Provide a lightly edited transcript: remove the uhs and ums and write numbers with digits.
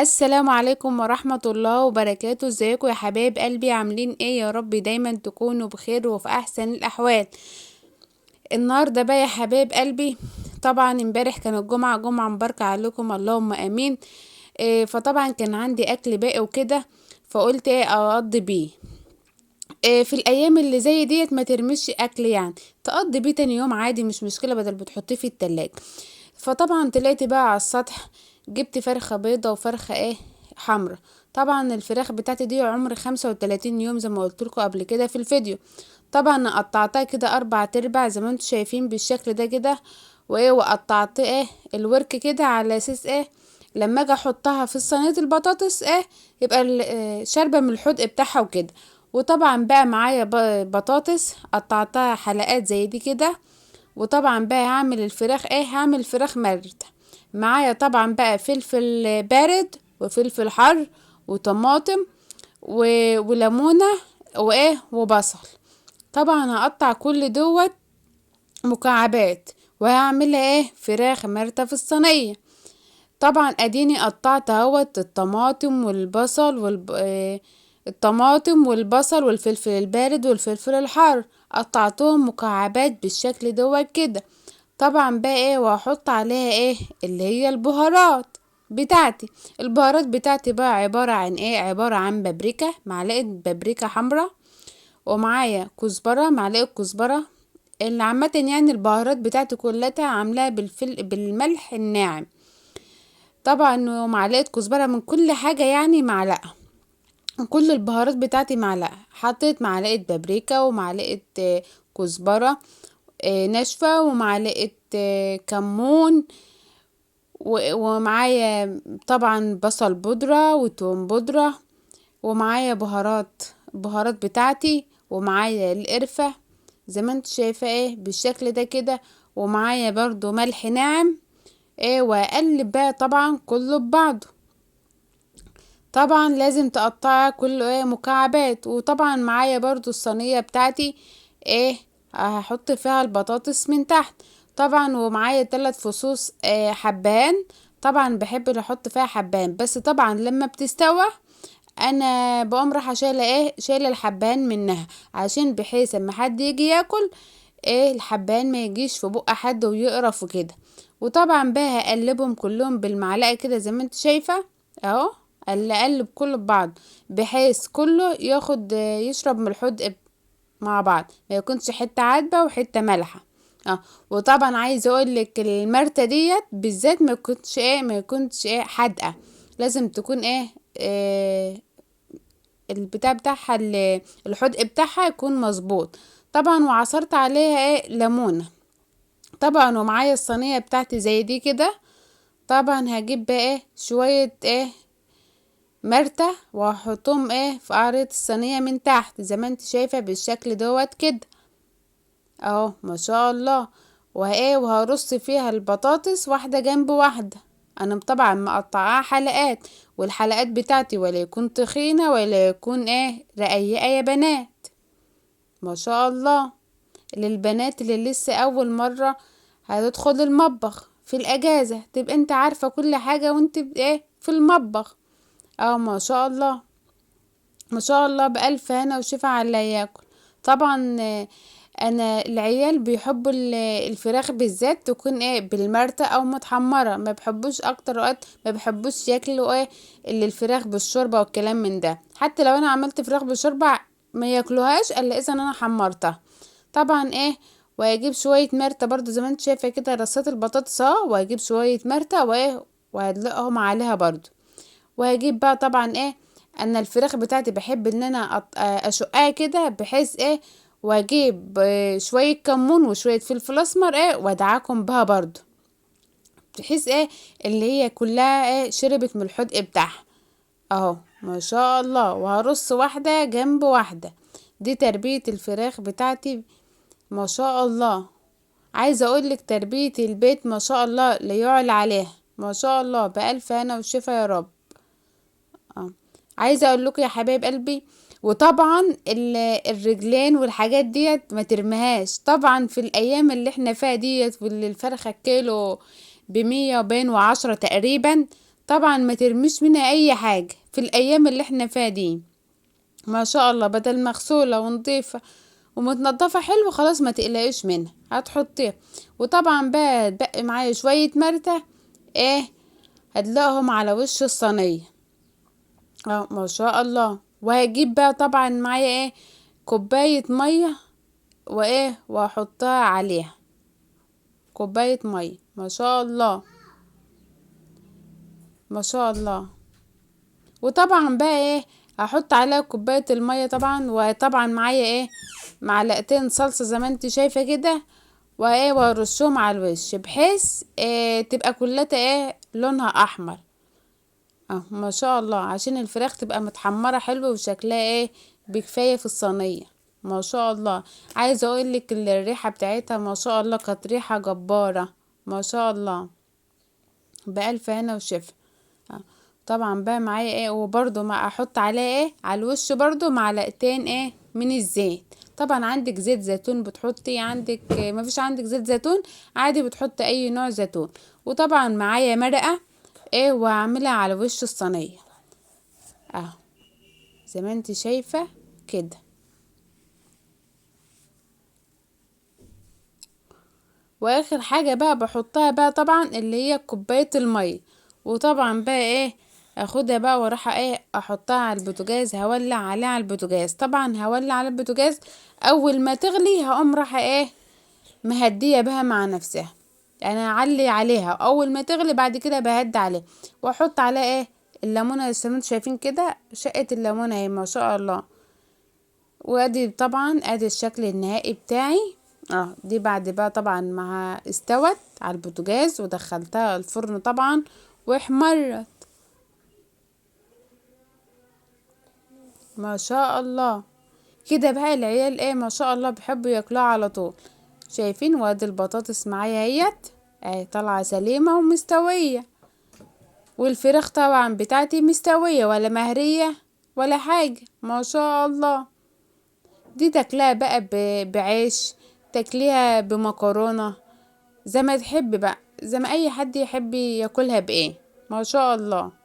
السلام عليكم ورحمة الله وبركاته. ازيكم يا حبايب قلبي؟ عاملين ايه؟ يا رب دايما تكونوا بخير وفي احسن الاحوال. النهاردة بقى يا حبايب قلبي، طبعا امبارح كان الجمعة، جمعة مباركة عليكم اللهم امين. فطبعا كان عندي اكل باقي وكده، فقلت ايه اقضي بيه. في الايام اللي زي ديت ما ترميش اكل، يعني تقضي بيه تاني يوم عادي، مش مشكلة، بدل بتحطيه في التلاجة. فطبعا طلعت بقى على السطح، جبت فرخة بيضة وفرخة ايه حمرا. طبعا الفراخ بتاعتي دي عمر 35 يوم زي ما قلت لكم قبل كده في الفيديو. طبعا قطعتها كده 4 ارباع زي ما انتم شايفين بالشكل ده كده، وايه وقطعت ايه الورك كده على اساس ايه لما اجي احطها في صينية البطاطس ايه يبقى شاربه من الحدق بتاعها وكده. وطبعا بقى معايا بطاطس قطعتها حلقات زي دي كده. وطبعا بقى هعمل الفراخ ايه، هعمل فراخ مرتة. معايا طبعا بقى فلفل بارد وفلفل حر وطماطم وليمونه وايه وبصل. طبعا هقطع كل دوت مكعبات وهعملها ايه فراخ مرتة في الصينية. طبعا اديني قطعت اهوت الطماطم والبصل الطماطم والبصل والفلفل البارد والفلفل الحار، قطعتهم مكعبات بالشكل دوت كده. طبعا بقى ايه وهحط عليها ايه اللي هي البهارات بتاعتي. البهارات بتاعتي بقى عبارة عن ايه، عبارة عن بابريكا، معلقة بابريكا حمراء، ومعايا كزبرة، معلقة كزبرة. اللي عامة يعني البهارات بتاعتي كلها عاملاها بالملح الناعم طبعا، ومعلقة كزبرة من كل حاجة، يعني معلقة كل البهارات بتاعتي معلقة. حطيت معلقة بابريكا ومعلقة كزبرة ناشفة، ومعلقة كمون، ومعايا طبعا بصل بودرة وتوم بودرة، ومعايا بهارات بتاعتي، ومعايا القرفة زي ما انت شايفة ايه بالشكل ده كده، ومعايا برضو ملح ناعم ايه. واقلب بقى طبعا كله ببعضه. طبعا لازم تقطعها كله ايه مكعبات. وطبعا معايا برضو الصينية بتاعتي ايه هحط فيها البطاطس من تحت طبعا، ومعايا 3 فصوص حبهان. طبعا بحب اللي احط فيها حبهان، بس طبعا لما بتستوى انا بقوم رايحة شايله ايه، شايله الحبهان منها، عشان بحيث اما حد يجي ياكل ايه الحبهان ما يجيش في بق حد ويقرف وكده. وطبعا بقى هقلبهم كلهم بالمعلقه كده زي ما انت شايفه اهو، اقلب كله ببعض بحيث كله يشرب من الحدق مع بعض، ما يكونش حتة عادبه وحتة مالحة. وطبعا عايزه اقول لك المرته ديت بالذات ما يكونش ايه، ما يكونش ايه حادقه، لازم تكون ايه، البتاع بتاعها الحدق بتاعها يكون مظبوط. طبعا وعصرت عليها ايه ليمونه طبعا، ومعايا الصينية بتاعتي زي دي كده. طبعا هجيب بقى ايه شوية ايه مرتة واحطهم ايه في قعرة الصينية من تحت زي ما انت شايفه بالشكل دوت كده اهو ما شاء الله. وهرص فيها البطاطس واحدة جنب واحدة. انا طبعا مقطعاها حلقات، والحلقات بتاعتي ولا يكون تخينة ولا يكون ايه رقيقه يا بنات ما شاء الله. للبنات اللي لسه اول مرة هتدخل المطبخ في الاجازة تبقى انت عارفه كل حاجة وانت ايه في المطبخ. ما شاء الله ما شاء الله، بألف هنا وشفا على اللي ياكل. طبعا انا العيال بيحبوا الفراخ بالذات تكون ايه بالمرتة او متحمرة، ما بيحبوش اكتر وقت، ما بيحبوش ياكلوا ايه اللي الفراخ بالشوربة والكلام من ده. حتى لو انا عملت فراخ بالشوربة ما ياكلوهاش الا اذا انا حمرتها. طبعا ايه وهجيب شوية مرتة برضو زي ما انت شايفة كده، رصيت البطاطس اهو، وهجيب شوية مرتة وايه وهدلقهم عليها برضو. وهجيب بقى طبعا ايه انا الفراخ بتاعتي بحب ان انا اشقها كده بحيث ايه، واجيب شوية كمون وشوية فلفل اسمر ايه وادعاكم بها برضو، بحيث ايه اللي هي كلها ايه شربت من الحدق بتاعها اهو ما شاء الله. وهرص واحدة جنب واحدة. دي تربية الفراخ بتاعتي ما شاء الله. عايزة اقولك تربية البيت ما شاء الله لا يعلى عليها ما شاء الله، بألف هنا وشفا يا رب. عايزة اقول لكم يا حبايب قلبي، وطبعا الرجلين والحاجات ديت ما ترميهاش. طبعا في الايام اللي احنا فيها ديت واللي الفرخة الكيلو بمية وبين وعشرة تقريبا، طبعا ما ترميش منها اي حاجة في الايام اللي احنا فيها دي، ما شاء الله. بدل مغسوله ونظيفه ومتنضفه حلو، خلاص ما تقلقيش منها، هتحطيها. وطبعا بقى هتبقي معايا شوية مرته ايه، هتلاقيهم على وش الصينية ما شاء الله. وهجيب بقى طبعا معايا ايه، كوباية مية وايه، واحطها عليها كوباية مية، ما شاء الله ما شاء الله. وطبعا بقى ايه، هحط عليها كوباية المية طبعا. وطبعا معايا ايه، معلقتين صلصه زي ما انت شايفه كده، وايه، وارشهم على الوش بحيث إيه تبقى كلها ايه لونها احمر ما شاء الله، عشان الفراخ تبقى متحمره حلوة وشكلها ايه بكفايه في الصينية، ما شاء الله. عايزه اقول لك الريحة بتاعتها ما شاء الله كانت ريحه جبارة ما شاء الله، بألف هنا وشفا. طبعا بقى معايا ايه، وبرده ما احط عليها ايه على الوش برده معلقتين ايه من الزيت. طبعا عندك زيت زيتون بتحطي، عندك ما فيش عندك زيت زيتون عادي بتحطي اي نوع زيتون. وطبعا معايا مرقه ايه، وهعملها على وش الصينية اهو زي ما انت شايفه كده. واخر حاجة بقى بحطها بقى طبعا اللي هي كوباية المية. وطبعا بقى ايه اخدها بقى واروح ايه احطها على البوتاجاز، هولع عليها على البوتاجاز. طبعا هولع على البوتاجاز، اول ما تغلي هقوم رايحة ايه مهديه بها مع نفسها، يعني اعلي عليها اول ما تغلي، بعد كده بهدي عليها واحط عليها ايه الليمونه زي ما انتم شايفين كده، شقه الليمونه اهي ما شاء الله. وادي طبعا ادي الشكل النهائي بتاعي دي بعد بقى طبعا ما استوت على البوتاجاز ودخلتها الفرن طبعا واحمرت ما شاء الله كده. بقى العيال ايه ما شاء الله بيحبوا ياكلوها على طول، شايفين. وادي البطاطس معايا اهيت اهي طالعه سليمة ومستويه، والفراخ طبعا بتاعتي مستوية ولا مهريه ولا حاجة ما شاء الله. دي تاكلها بقى بعيش، تاكليها بمكرونه زي ما تحب بقى، زي ما اي حد يحب ياكلها بايه ما شاء الله.